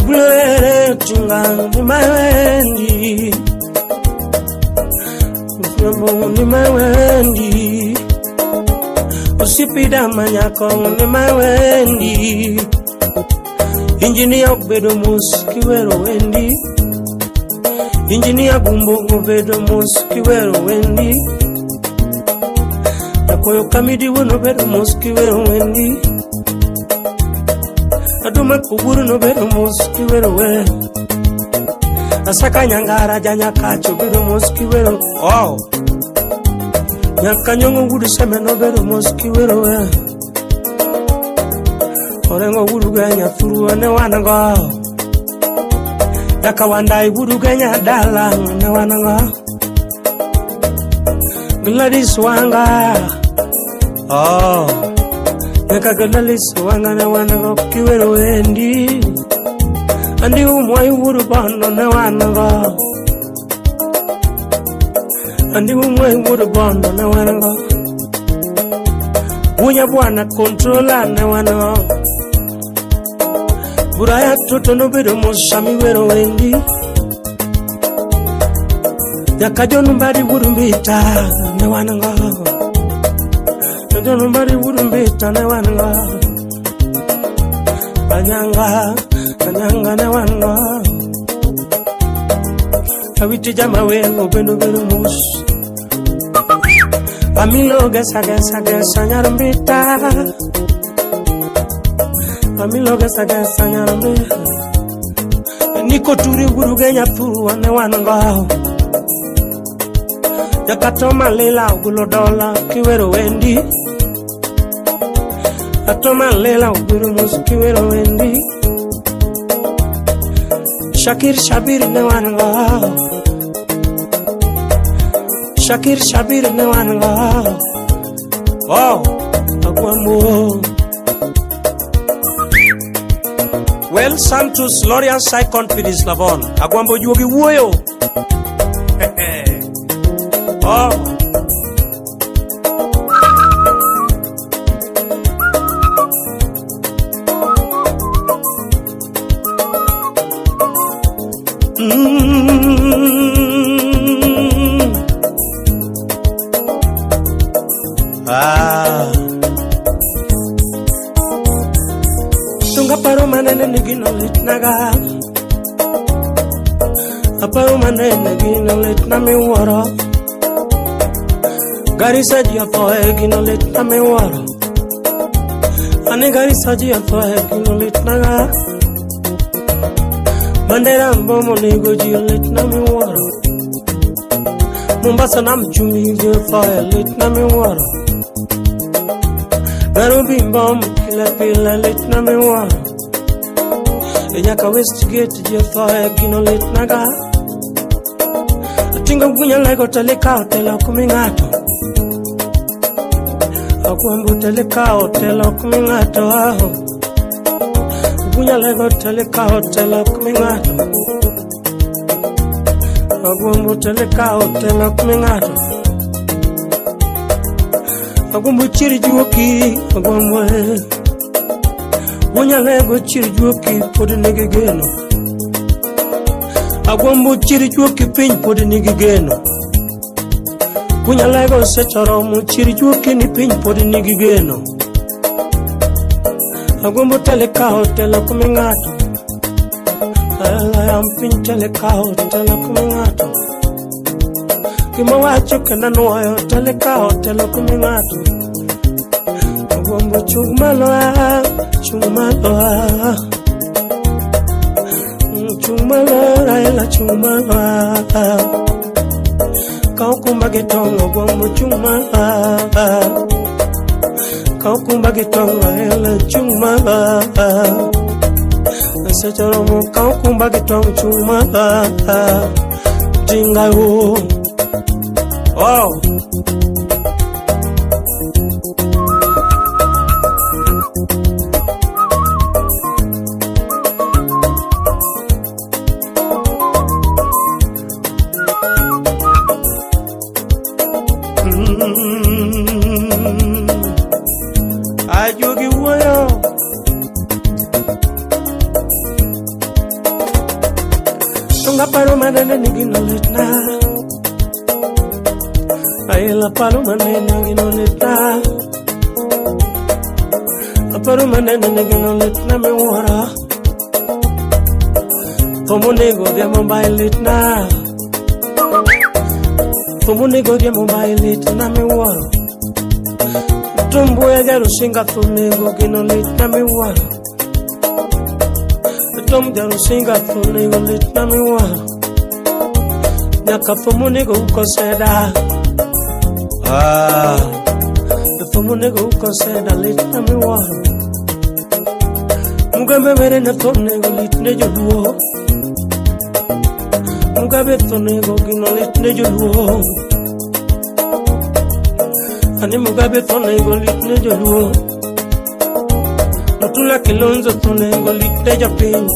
Bulere tinga ni mawendi Mfyombo ni mawendi Osipida manyako ni mawendi Injinia obedo mos kiwero wendi Injinia gumbo obedo mos kiwero wendi Nakoyo kamidi wuon obedo mos kiwero wendi Aduma kuburu no bedo mos kiwero we Asaka nyangara janyakacho bedo mos kiwero. Oh, Nyakanyongo wudu seme no bedo mos kiwero we Orengo wudu genya thuru ne wanango Nyakawandai wudu genya dala ne wanango Gladys Wanga. Oh, Nyaka Gladys Wanga ne wanango kiwero wendi Andi umwai wudu bondo ne wanango Andi umwai wudu bondo ne wanango Wunya bwana controller ne wanango Buraya toto no bedo mos sami wero wendi Nyaka John Mbadi wudu mbita ne wanango John Mbadi wurumbita ne wango. Anyanga, anyanga ne wango. Awiti jama we obendo beno mus. Amilo gesa gesa gesa nyarumbita. Amilo gesa gesa nyarumbita. Niko turi gurugenya puru ane wango. Yakatoma lela ugulo dola kiwero wendi. Atoma lela uguru mus kiwero wendi. Shakir Shabir ne wango. Shakir Shabir ne wango. Oh, Agwambo. Well, Santos Lorian Sai Confidence Lavon. Agwambo juogi wuoyo. Oh. Ah. Tunga paro manene nigino litnaga. Aparo manene gino litna mi woro. Garissa ji athoe gino litna mi woro. Ane Garissa ji athoe gino litnaga. Mandera mbomo nego ji litna mi woro. Mombasa nam chumi ji athoe litna mi woro. Nairobi mbom pile pile litna mi woro. Nyaka Westgate ji athoe gino litnaga. Tinga gunya lego teleka otelo kumingato. Agwambo teleka otelo kumingato aho. Gunya lego teleka otelo kumingato. Agwambo teleka otelo kumingato. Agwambo chiri juoki agwambo. Gunya lego chiri juoki pod nigi geno. Agwambo chiri juoki piny pod nigi geno. Gunya lego sechoromo chiri juoki ni piny pod nigi geno. Agwambo teleka otelo kumingato. Ala am piny teleka otelo kumingato. Gima wacho kendo nuoyo teleka otelo kumingato. Agwambo chung' malo a, chung' malo a. Chung' malo Raila chung' malo a. Kaw kumba gi tong' Agwambo chung' malo a. Kaw kumba gi tong' Raila chung' malo a. Seche romo kaw kumba gi tong' chung' malo a. Tinga o. Oh. Ajuogi wuoyo. Tunga paro manene ni gino litna. Aila paro manene gino litna. Aparo manene ni gino litna mi wuoro. Thomo nego dhiambo mbai litna. Thomo nego dhiambo mbai litna mi wuoro. Tomboya jarusinga thonego gino litna mi wuoro. Tom jarusinga thonego litna mi wuoro. Nyaka thomo nego ukoseda. Ah. Thomo nego ukoseda litna mi wuoro. Mugabe mere ne thonego litne joluo. Mugabe thonego gino litne joluo. Ani Mugabe thonego litne joluo. Mutula Kilonzo thonego litne japiny.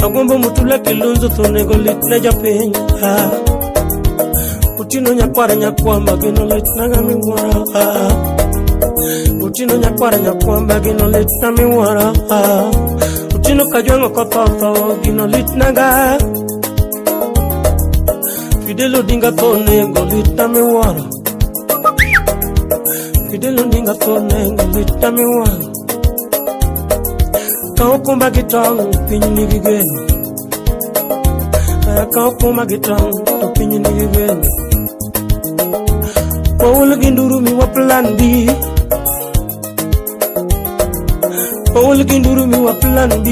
Agwambo Mutula Kilonzo thonego litne japiny. Ah. Utino nyakwara nyakwamba gino litna ga miwuoro. Ah. Utino nyakwara nyakwamba gino litna miwuoro. Ah. Utino kajwang'o kotho tho gino litna ga. Fidel Odinga thonego litna miwuoro. Fidel Odinga thone lit mi wang'. Kaw okumba gi tong' piny nigi geno. Kaw okumba gi tong' to piny nigi geno. Waol gi nduru miwa plan B. Waol gi nduru miwa plan B.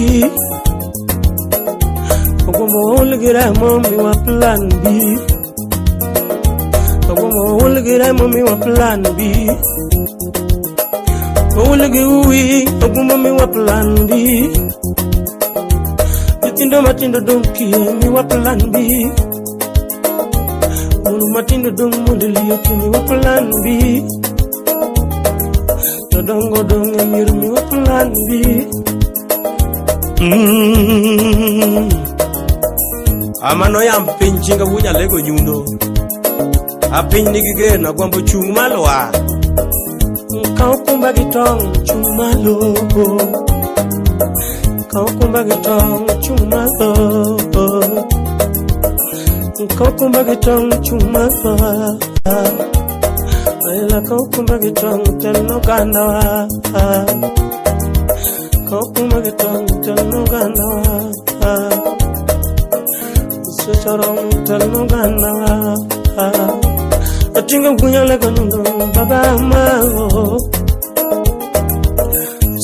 Ogombo waol gi remo miwa plan B. Ogombo waol gi remo miwa plan B. Waol gi uwi ogombo miwa plan B. Nyithindo matindo dong' kiye miwa plan B. Mon matindo dong' mondo liete miwa plan B. Jodongo dong' e mier miwa plan B. Amano yam piny chinga wunya lego nyundo. A piny nigi geno agwambo chung' malo a. Kaw okumba gi tong' chung' malo. Kaw okumba gi tong' chung' malo. Kaw okumba gi tong' chung' malo. Raila kaw okumba gi tong' telno ogandawa. Kaw okumba gi tong' telno ogandawa. Secharom telno ogandawa. Atinga gunya lego nyundo baba malo.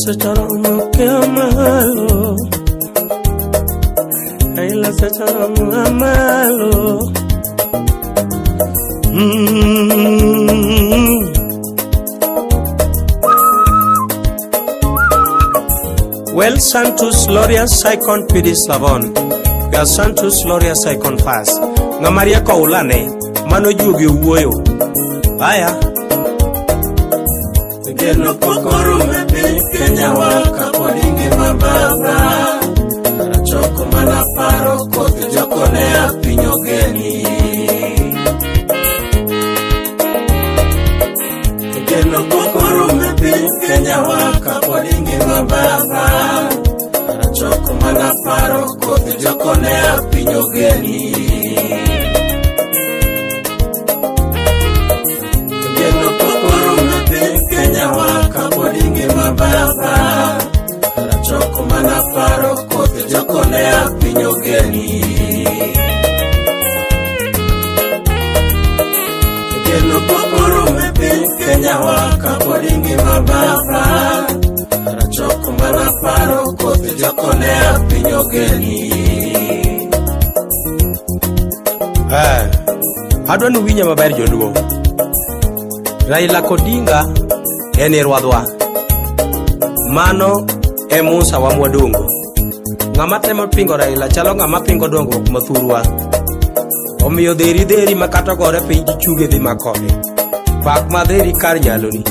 Secharom ke malo. Raila secharom amalo. Well, Santos Loria Saikon Pidis Lavon. Ga Santos Loria Saikon Fas. Ng'ama rieko ulane, mano juogi owuoyo. Aya. Geno pok orumo e piny Kenya wa kapod ingima baba. Achoko mana paro koth jokone a piny ogeni. Geno pok orumo e piny Kenya wa kapod ingima baba. Achoko mana paro koth jokone a piny ogeni. Geno pok orumo e piny Kenya wa kapod ingima baba. Achoko mana paro koth jokone a piny ogeni. Geno pok orumo e piny Kenya wa kapod ingima baba. Achoko mana paro koth jokone a piny ogeni. Adwa ni uwinja maber joluo. Raila Odinga en e rwadhwa. Mano e Musa wa mwadongo. Ng'ama temo pingo Raila chalo ng'ama pingo dongruok mathurwa. Omiyo dheri dheri ma kata gore piny ji chunge dhi makode. Pak ma dheri kar nyaloni.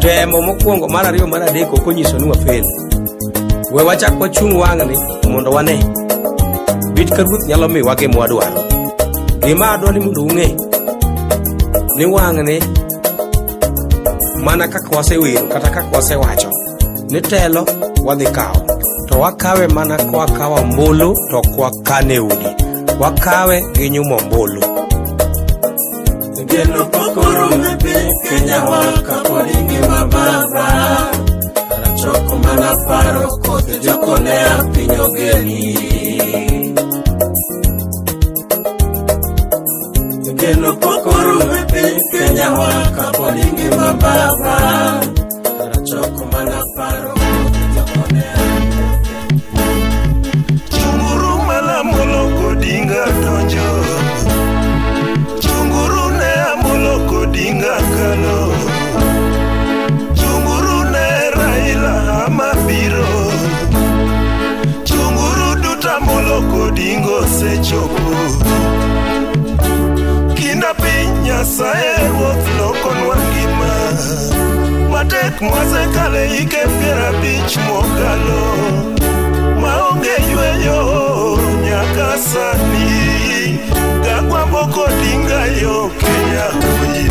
Temo mokwongo mar ariyo mar adek ok onyiso ni wafel. We wachak wachung' wang'ni mondo wane. Bit ka ruoth nyalo miwa gima wadwaro. Gima adwa ni mondo ung'e ni wang'ni mana kaka wasewero kata kaka wasewacho ni telo wadhi kawo. To wakawe mana kwakawo ombulu to ok wakane udi. Wakawe gi nyumo ombulu. Geno pok orumo e piny Kenya wa kapod ingima baba. Achoko mana paro koth jokone a piny ogeni. Geno pok orumo e piny Kenya wa kapod ingima baba. Achoko mana paro koth jokone a piny ogeni. Chunguru mana Amolo Odinga donjo. Chunguru ne Amolo Odinga kalo. Chunguru ne Raila ama biro. Chunguru duto Amolo Odinga osechopo. Kinda piny Nyasaye ruoth lokonwa ngima. Matek mwasekale hike 50 mokalo. Maonge yweyo nyaka sani. Gagwambo Odinga yo Kenya oye.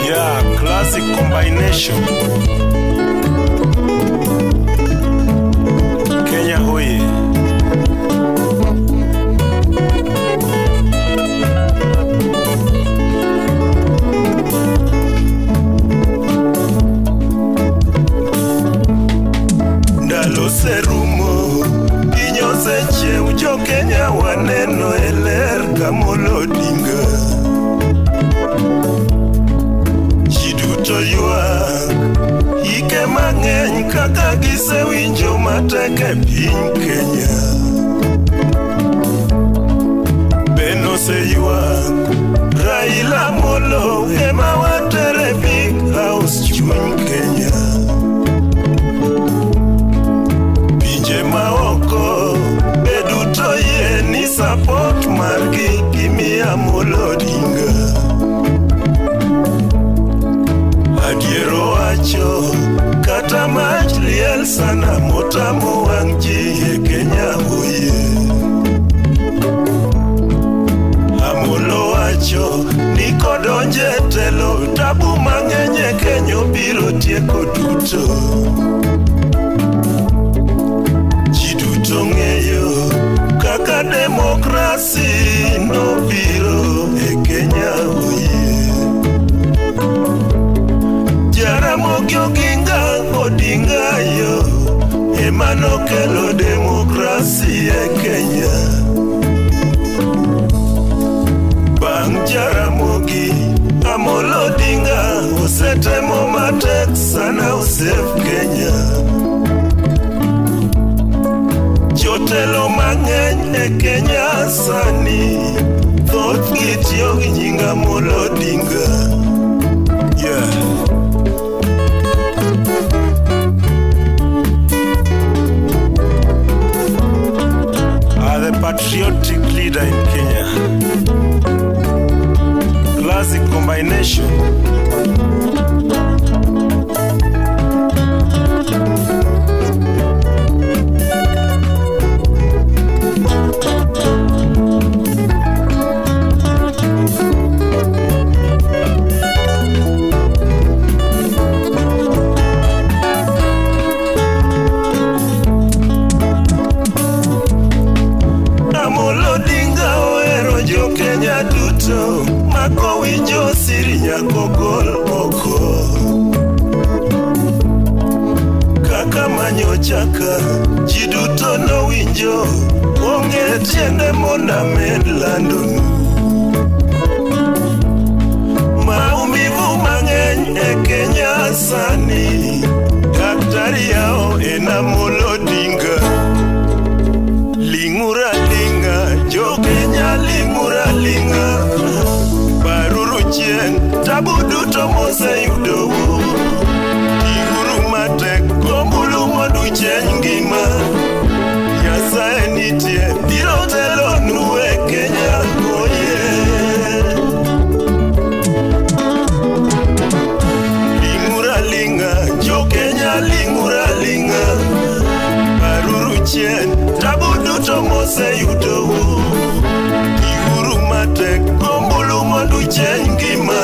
Yeah, classic combination. Kenya hoye. Amolo Odinga. Ji duto ywak ike mang'eny kaka gisewinjo matek e piny Kenya. Ben oseywak Raila Amolo ema watere Big House chuny Kenya. Pinje maoko be duto yie ni support margi gimiyo Amolo Odinga. Adiero wacho kata mach liel sana motamo wang' ji e Kenya oye. Amolo wacho ni kodonje telo tabu mang'eny e Kenya biro tieko duto. Ji duto ng'eyo kaka demokrasi nobiro e Kenya oye. Jaramogi Oginga Odinga yo ema nokelo demokrasi e Kenya. Bang' Jaramogi Amolo Odinga osetemo matek sana osave Kenya. Jotelo mang'eny e Kenya sani thothgi tiyo gi nying Amolo Odinga. Yeah. The patriotic leader in Kenya. Classic combination. Amolo Odinga ohero jo Kenya duto mako winjo siri nyako gol oko. Kaka manyocha ka ji duto nowinjo onge tiende mondo amed landonu. Maumivu mang'eny e Kenya sani daktari yao en Amolo Odinga. Ling'ura ling'a jo Kenya ling'ura ling'a, paruru chien tabu duto moseyudou. Tiuru matek gombulu mondo ucheny ngima. Nyasaye nitie biro telonu e Kenya oye. Ling'ura ling'a jo Kenya ling'ura ling'a, paruru chien tabu duto moseyudou. Tiuru matek gombulu mondo ucheny ngima.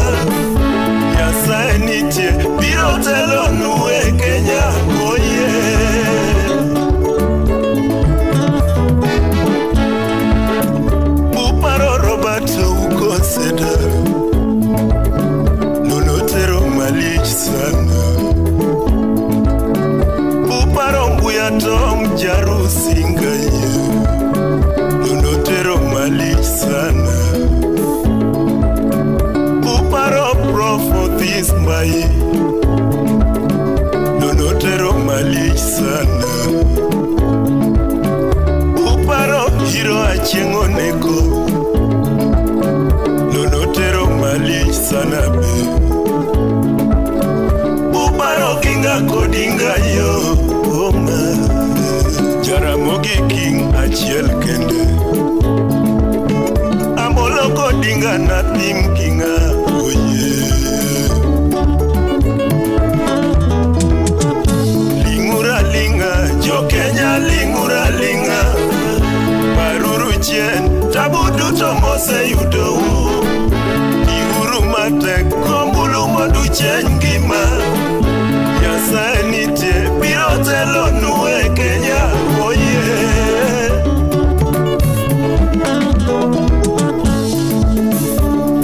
Nyasaye nitie biro telonu e Kenya oye. Uparo Robert Ukoseda nonotero malich sana. Uparo Mbuya Tom Jarusinga ye nonotero malich sana. Uparo Prof Othis Mbai nonotero malich sana. Uparo Hiro Achieng' Oneko nonotero malich sana be. Uparo Kinga Kodinga yo oma Jaramogi King achiel kende. Amolo Odinga napim kinga oye. Ling'ura ling'a jo Kenya ling'ura ling'a, paruru chien tabu duto moseyudou. Tiuru matek gombulu mondo ucheny ngima. Nyasaye nitie biro telonu e Kenya oye.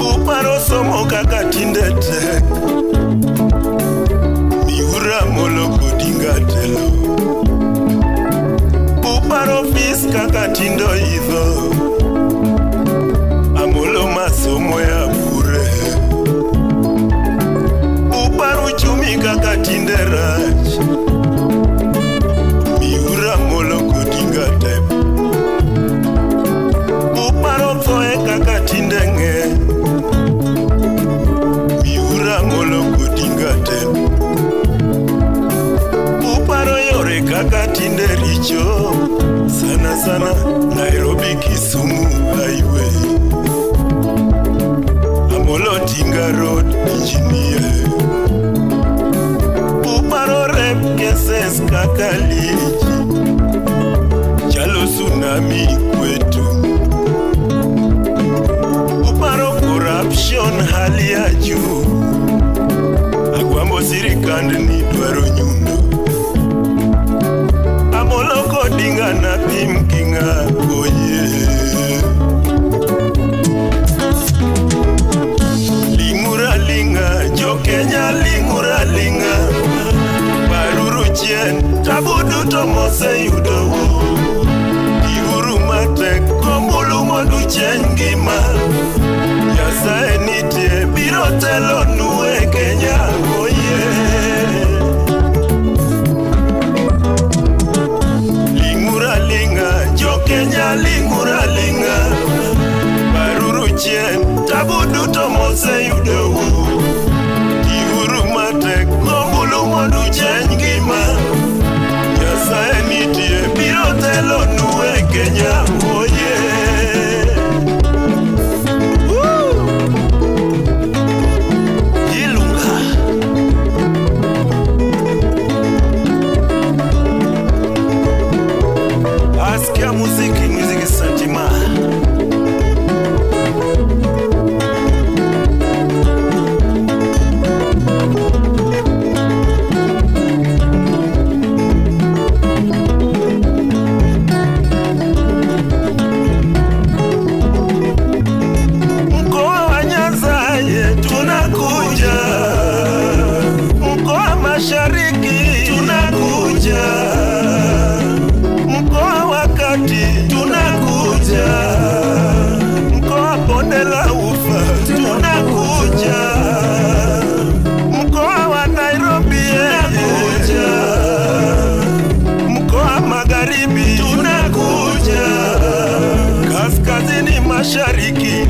Uparo somo kaka tinde tek, miuru Amolo Odinga telo. Uparo fees kaka tindo idho, Uparo thoe kaka tinde ng'eny. Miura Amolo Odinga telo. Uparo yore kaka tinde richo. Sana sana Nairobi Kisumu highway. Amolo Odinga road engineer. Uparo rape cases kaka lich. Chalo tsunami kwetu. Uparo corruption hali ya juu. Agwambo sirikand ni dwaro nyundo. Amolo Odinga na pim kinga oye. Lingura linga jo Kenya lingura linga. Paruru chien tabu duto moseyudou. Tiuru matek gombulu mondo ucheny ngima. Nyasaye nitie biro telonu e Kenya oye. Lingura linga jo Kenya lingura linga. Paruru chien tabu duto moseyudou. Tiuru matek gombulu mondo ucheny ngima. Nyasaye nitie biro telonu e Kenya oye. Ilunga. Asikia muziki, muziki santima. Mkoa wa Nyanza tunakuja, mkoa Mashariki tunakuja, mkoa wa Kati tunakuja, mkoa Bonde la Ufa tunakuja, mkoa wa Nairobi tunakuja, mkoa Magharibi tunakuja, kaskazini mashariki